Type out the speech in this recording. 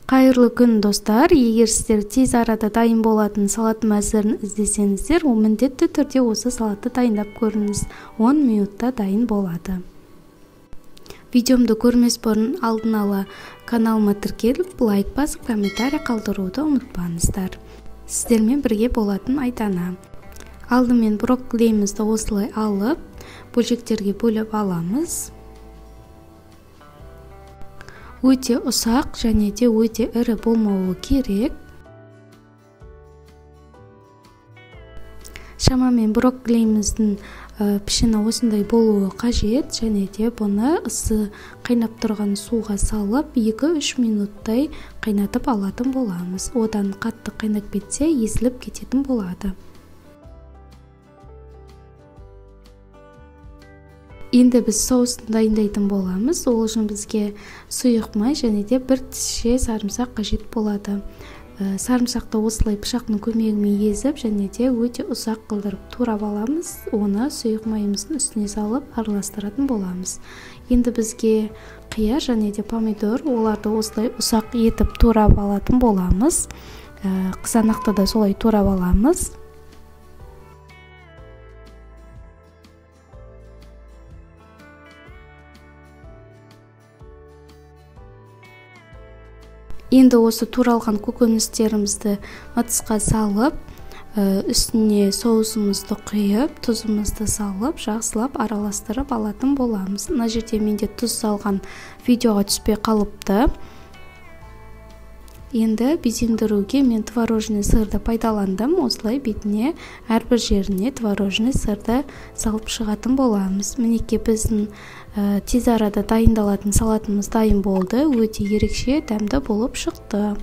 Қайырлы күн, достар! Егер сіздер тез арада дайын болатын салат мәзірін іздесеңіздер, ол міндетті түрде осы салатты дайындап көріңіз. 10 минутта дайын болады. Видеомды көрмес бұрын алдын ала каналыма тіркеліп, лайк басып, комментарий қалдыруды ұмытпаңыздар. Сіздермен бірге болатын Айдана. Алдымен брокколимізді осылай алып, бөлшектерге бөліп аламыз. Өте ұсақ және де өте ірі болмауы керек. Шамамен брокколиміздің пішіні осындай болуы қажет, және де бұны ысы қайнап тұрған суға салып 2-3 минуттай қайнатып алатын боламыз. Одан қатты қайнап кетсе, езіліп кететін болады. Енді біз соусын дайындайтын боламыз. Ол үшін бізге сұйық май және де бір тісше сарымсақ қажет болады. Сарымсақты осылай пышақтың көмегімен езіп және де өте ұсақ қылдырып турап аламыз. Оны сұйық майымыздың үстіне салып араластыратын боламыз. Енді бізге қияр және де помидор, оларды осылай ұсақ етіп турап алатын боламыз. Қызанақты да солай турап аламыз. Енді осы туралған көкөністерімізді ыдысқа салып, үстіне соусымызды құйып, тұзымызды салып, жақсылап араластырып алатын боламыз. Мына жерде менде тұз салған видеоға түспей қалыпты. Енді безендіруге мен творожный сырды пайдаландым. Осылай бетіне, әрбір жеріне творожный сырды салып шығатын боламыз. Мінекей біздің тез арада дайындалатын салатымыз дайын болды. Өте ерекше дәмді болып шықты.